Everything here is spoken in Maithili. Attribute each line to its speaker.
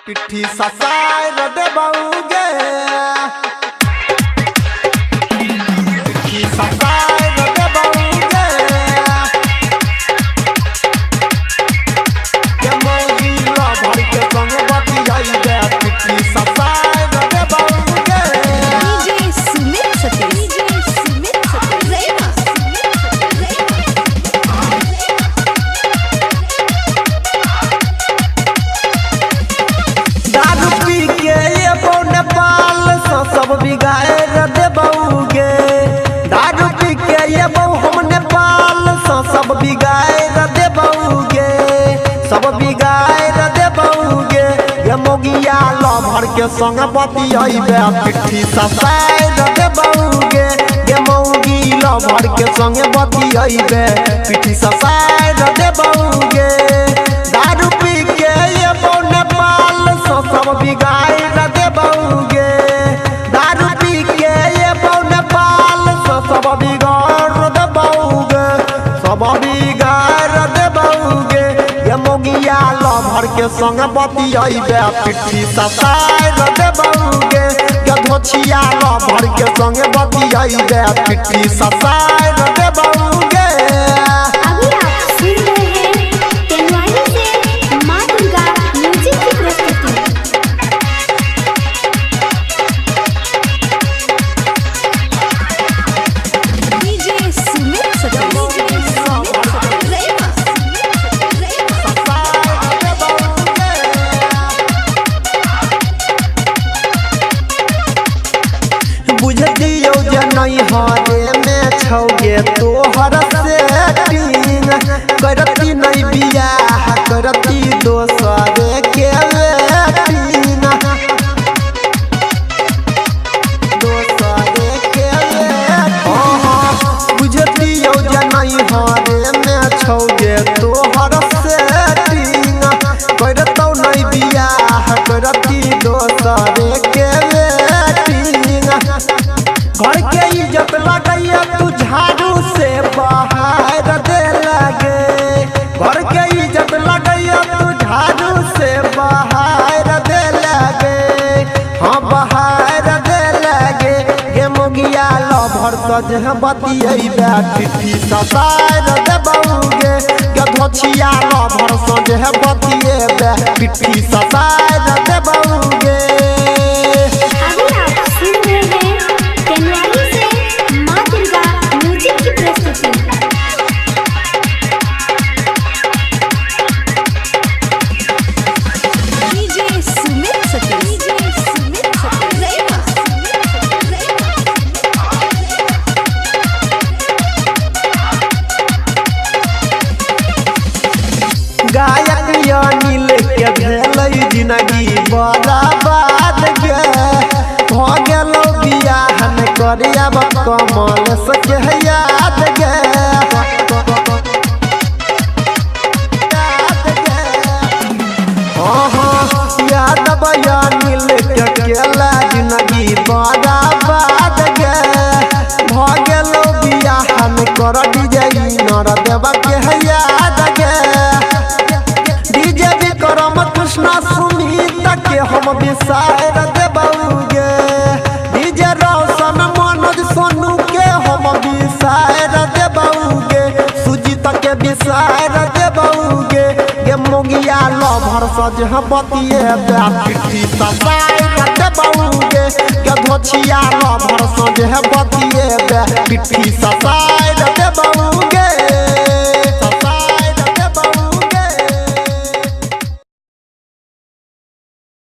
Speaker 1: पिट्ठी ससार देबौगे, पिट्ठी ससार देबौगे। के मौगी लभर के संग बतियाइबे पिट्ठी ससार देबौगे।
Speaker 2: DJ Sumit Satish, DJ Sumit Satish.
Speaker 1: दारू पी के एबो नेपाल से सब बिगाड़ देबौगे। दारू पी के एबो हम नेपाल से सब बिगाड़ देबौगे, सब बिगाड़ देबौगे। ये मोगिया लभर के संग बतियाइबे पिट्ठी ससार देबौगे। ये मौगी लभर के संग बतियाइबे पिट्ठी ससार देबौगे। दारू पी के एबो नेपाल से सब बिगाड़ देबौगे। दारू पी के एबो नेपाल से सब बिगाड़ देबौगे, सब बिगाड़ देबौगे। ये मोगिया लभर के संग बतियाइबे पिट्ठी ससार देबौगे। ये धोछिया लभर के संग बतियाइबे पिट्ठी ससार देबौगे।
Speaker 3: अभी आप सुन रहे हैं तेनवानी से माँ दुर्गा म्यूजिक की प्रस्तुति।
Speaker 2: DJ Sumit Satish, DJ Sumit Satish.
Speaker 1: बुझतियौ जे नैहरे में छौगे तोहर सेटिंग, करती नहीं बियाह करती दोसरे के वेटिंग, दोसरे के वेटिंग। बुझतियौ जे नैहरे में छौगे तोहर सेटिंग, करतौ नहीं बियाह करती दोसरे के वेटिंग। घर के इज्जत लगैया तू झाड़ू से बाहर दे लगे, घर के इज्जत लगैया तू झाड़ू से बाहर दे लगे, हाँ बाहर दे लगे। गे मोगिया लभर सज बतियाइबे पिट्ठी ससार देबौगे। गे धोछिया लभर सज बतियेबे पिट्ठी ससार देबौगे।
Speaker 3: अभी आप सुन रहे हैं तेनवानी से माँ दुर्गा म्यूजिक की प्रस्तुति।
Speaker 2: DJ Sumit Satish, DJ Sumit Satish.
Speaker 1: गायक अनिल के भेलै जिंदगी बर्बाद गे, भऽ गेलौ बियाह नै करियाब कमल सके याद गे। हाँ हाँ यादव अनिल के केला जिंदगी बर्बाद गे, भऽ गेलौ बियाह नै कर डीजे नर देवा के याद गे। डीजे विक्रम कृष्णा सुमित के हम बिसार देबौगे। डीजे रोशन मनोज सोनू के हम बिसार देबौगे, सुजीत के बिसार देबौगे। गे मोगिया लभर सज बतियेबे पिट्ठी ससार देबौगे। गे धोछिया लभर सज